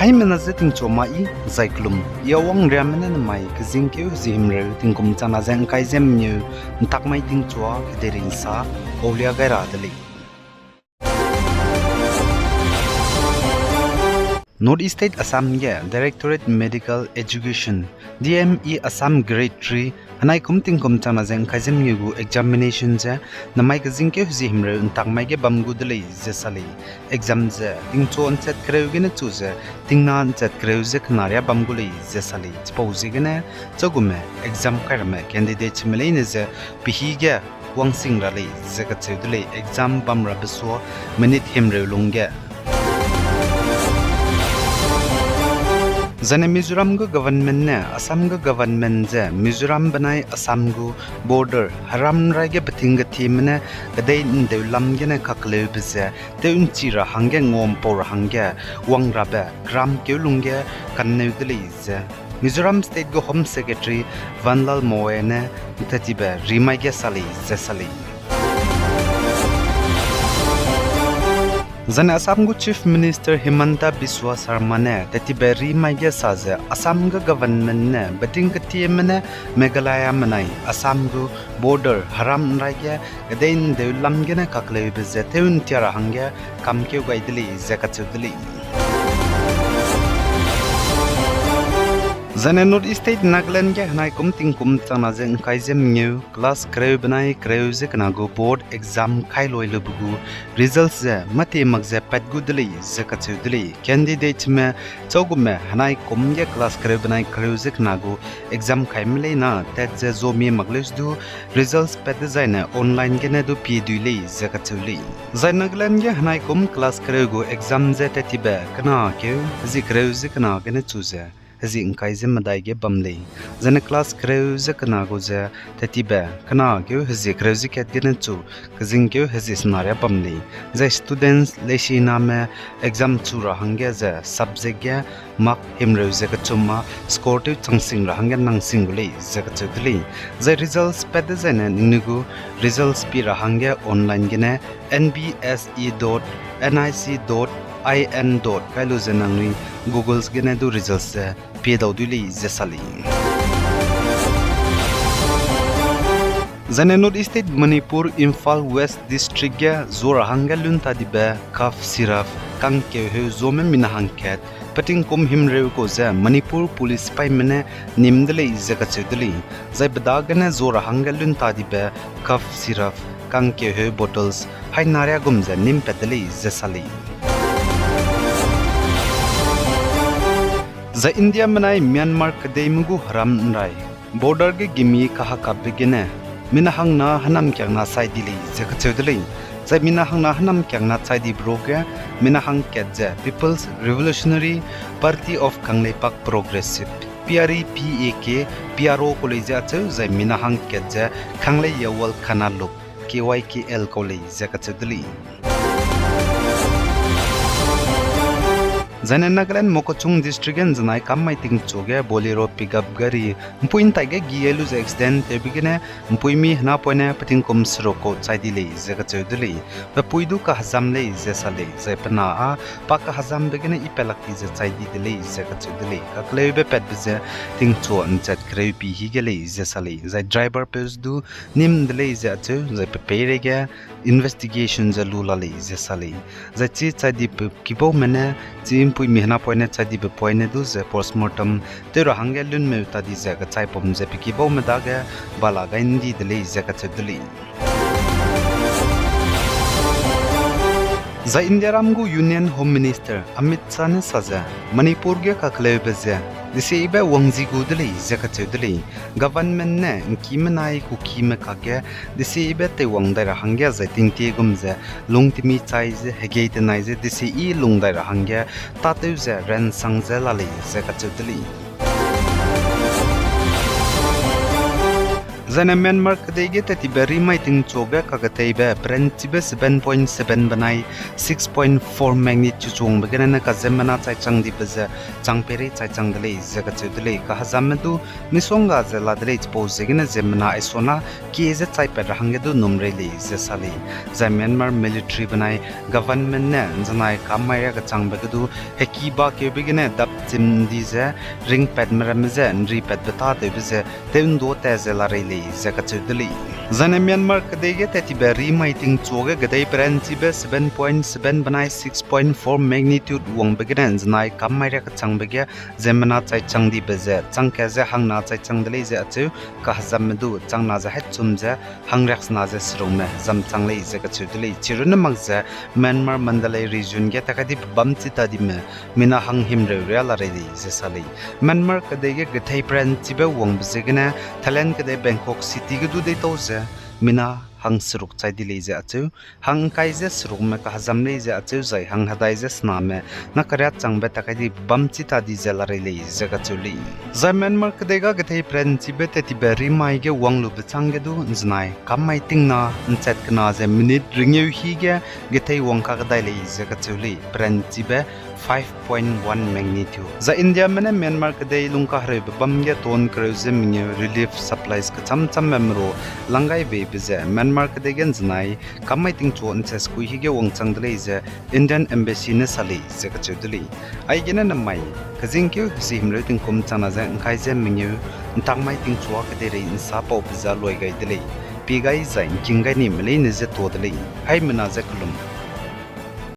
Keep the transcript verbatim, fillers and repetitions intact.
Haimena je tingchua mai, zai kelum, i Awang Riame ne namai kezingkeu hezie himreu tingkum changna ze ngkai ze mengeu, ntak mai tingchua kedeirei nsa paulia gai ra de lei. North East State Assam ge Directorate Medical Education, D M E Assam Grade three, henai kum tingkum changna ze ngkai ze mengeu gu examination ze namai kezingkeu hezie himreu ntak mai ge bam gu de lei ze sa lei. Exam ze tingchua nchat kereu gene chu ze tingna nchat kereu ze kena riâ bam gu lei ze sa lei. Chipau ziegene chagume exam kai ramme candidate chime leine ze pehî ge wangsing ra lei ze kacheu de lei. Exam bam rabe sua minute himreu lungge. Zaine Mizoram gu government ne Assam gu government ze Mizoram benai Assam gu border heram rai ge beting ketieme ne kedei ndeu lam gene kakleube ze tew nchi ra hangge nguampau ra hangge wang rabe gram keu lungge kanneu de lei ze Mizoram State gu Home Secretary Vanlalmoi ne ntetibe rimai ge sa lei ze sa lei. Zaine Assam gu Chief Minister Himanta Biswa Sarma ne tetibe rimai ge sa ze Assam gu government ne beting ketieme ne Meghalaya menai Assam gu border heram nrai ge kedei ndeu lam gene kakleube ze tew ntia ra hangge kamkeu gai de lei ze kacheu de lei. Zaine North East State Nagaland ge henai kum tingkum changna ze ngkai ze mengeu class kereu benai kereu ze kena gu board exam kai lui lube gu results ze mâtie mak ze pat gu de lei ze kacheu de lei. Candidate chime chagume henai kum ge class kereu benai kereu ze kena gu exam kaime leina tat ze zomie mak leu du results pat dezaine online gene du pie dui lei ze kacheu lei. Zai Nagaland ge henai kum class kereu gu exam ze tetibe kena keu hezie kereu ze kena gene chu ze hezie ngkai ze medai ge bam lei. Zaine class kereu ze kena gu ze tetibe kena keu hezie kereu ze kat gene chu kezingkeu hezie sena riâ bam lei. Zai students leisiname exam chu ra hangge ze subject ge mark himreu ze kechum â score tew changsing ra hangge nangsing gu lei ze kacheu de lei. Zai results pat dezaine ningnui gu results pie ra hangge online gene N B S E dot N I C dot I N dot kai lu ze nangnui Googles gene du results ze pie dau dui lei ze sa lei. Zaine North East State Manipur, Imphal West District ge zu ra hangge lun ta dibe cough syrup kangkeu heu zuame mina hangkat peting kum himreu kau ze Manipur Police sipaime ne nîm de lei ze kacheu de lei. Zai pe dagene zu ra hangge lun ta dibe cough syrup kangkeu heu bottles haina riâ gum ze nîm pat de lei ze sa lei. Zai India menai Myanmar kedeime gu heram nrai border ge gimi kahakapbe gene mina hangna hênamkiangna chai di lei ze kacheu de lei. Zai mina hangna hênamkiangna chai dibe ruage mina hangkat ze People's Revolutionary Party of Kangleipak Progressive, P R P A K, P R O kau lei ze acheu, zai mina hangkat ze Khanglei Yawal Khana Lok, K Y K L kau lei ze kacheu de lei. Zaine Nagaland Mokokchung District ge nzenai kam mai tingchu ge Bolero pickup gari mpui ntai ge gi lu ze accident tewbe gene mpuimi henapoine peting kum seruk kau chai di lei ze kacheu de lei. Pe pui du kahezam lei ze sa lei, zai pe na â pa kahezambe gene i pelak di ze chai di de lei ze kacheu de lei. Kakleube patbe ze tingchua nchat kereu pie hî ge lei ze sa lei, zai driver peu du nîm de lei ze acheu, zai pe peireige investigation ze lu la lei ze sa lei. Zai chi chai dibe kibaume ne, chi mpuimi henapoine chai dibe poine du ze postmortem tew ra hangge lunmeu ta di ze kachaipum ze pe kibaume dage bala gai ndi de lei ze kacheu de lei. Zai Indiaram gu Union Home Minister Amit Shah ne sa ze, Manipur ge kakleube ze deseibe wangzi gu de lei ze kacheu de lei. Government ne ngkime nai Kukime kakge deseibe teiwang dai ra hangge zai tingtie gum ze lungtemi chai ze hegei tenai ze desei lung dai ra hangge tâtew ze ransang ze la lei ze kacheu de lei. Zaine Myanmar kedei ge tat tibe rimai tingchu ge kageteibe peranchibe seven point seven benai six point four magnitude wangbe gene ne kaziemmena chai chang dibe ze chang peirei chai chang de lei ze kacheu de lei. Kahezamme du misongga ze la de lei, chipau ziegene ziemmena aisona kie ze chaipat ra hangge du num rei lei ze sa lei. Zai Myanmar military benai government ne nzenai kam mai riakechangbe ge du heki bakeube gene dapchim ndi ze ringpatme ramme je nripatbe tâtewbe ze tew ndu ta ze la rei lei ze kacheu de lei. Zaine Myanmar kedei ge tat tibe rimai tingchu ge kedei peranchibe seven point seven benai six point four magnitude wangbe gene nzenai kam mai riakechangbe ge ziemmena chai chang dibe ze chang kat ze hangna chai chang de lei ze acheu. Kahezamme du changna ze hechum ze hangriaksena ze serukme zam chang lei ze kacheu de lei. Chirunne mak ze Myanmar Mandalay region ge takai dibe bam chi ta dime mina hanghimreu ria la rei lei ze sa lei. Myanmar kedei ge gethei peranchibe wangbe ziegene Thailand kedei Bangkok city ge du deitau ze mina hangseruk chai di lei ze acheu. Hangkai ze serukme kahezam lei ze acheu zai hanghedai ze sename na kariat changbe takai dibe bam chi ta di ze la rei lei ze kacheu lei. Zai Myanmar kedei ga gethei peranchibe tat tibe rimai ge wang lube chang ge du nzenai kam mai tingna nchat kena ze minute ringeu hi ge gethei wang kakdai lei ze kacheu lei, peranchibe five point one magnitude. Zai Indiame ne Myanmar kedei lungkahereube bam ge ton kereu ze mengeu relief supplies kecham chamme meru lang gai beibe ze Myanmar kedei ge nzenai kam mai tingchu nchat sekui hi ge wangchang de lei ze Indian Embassy ne sa lei ze kacheu de lei. Aigene namai kezingkeu hesi himreu tingkum changna ze ngkai ze mengeu ntak mai tingchua kedeirei nsa paube ze loi gai de lei. Pie gai zai ngking gai nime leine ze tuâ de lei. Haimena ze kelum.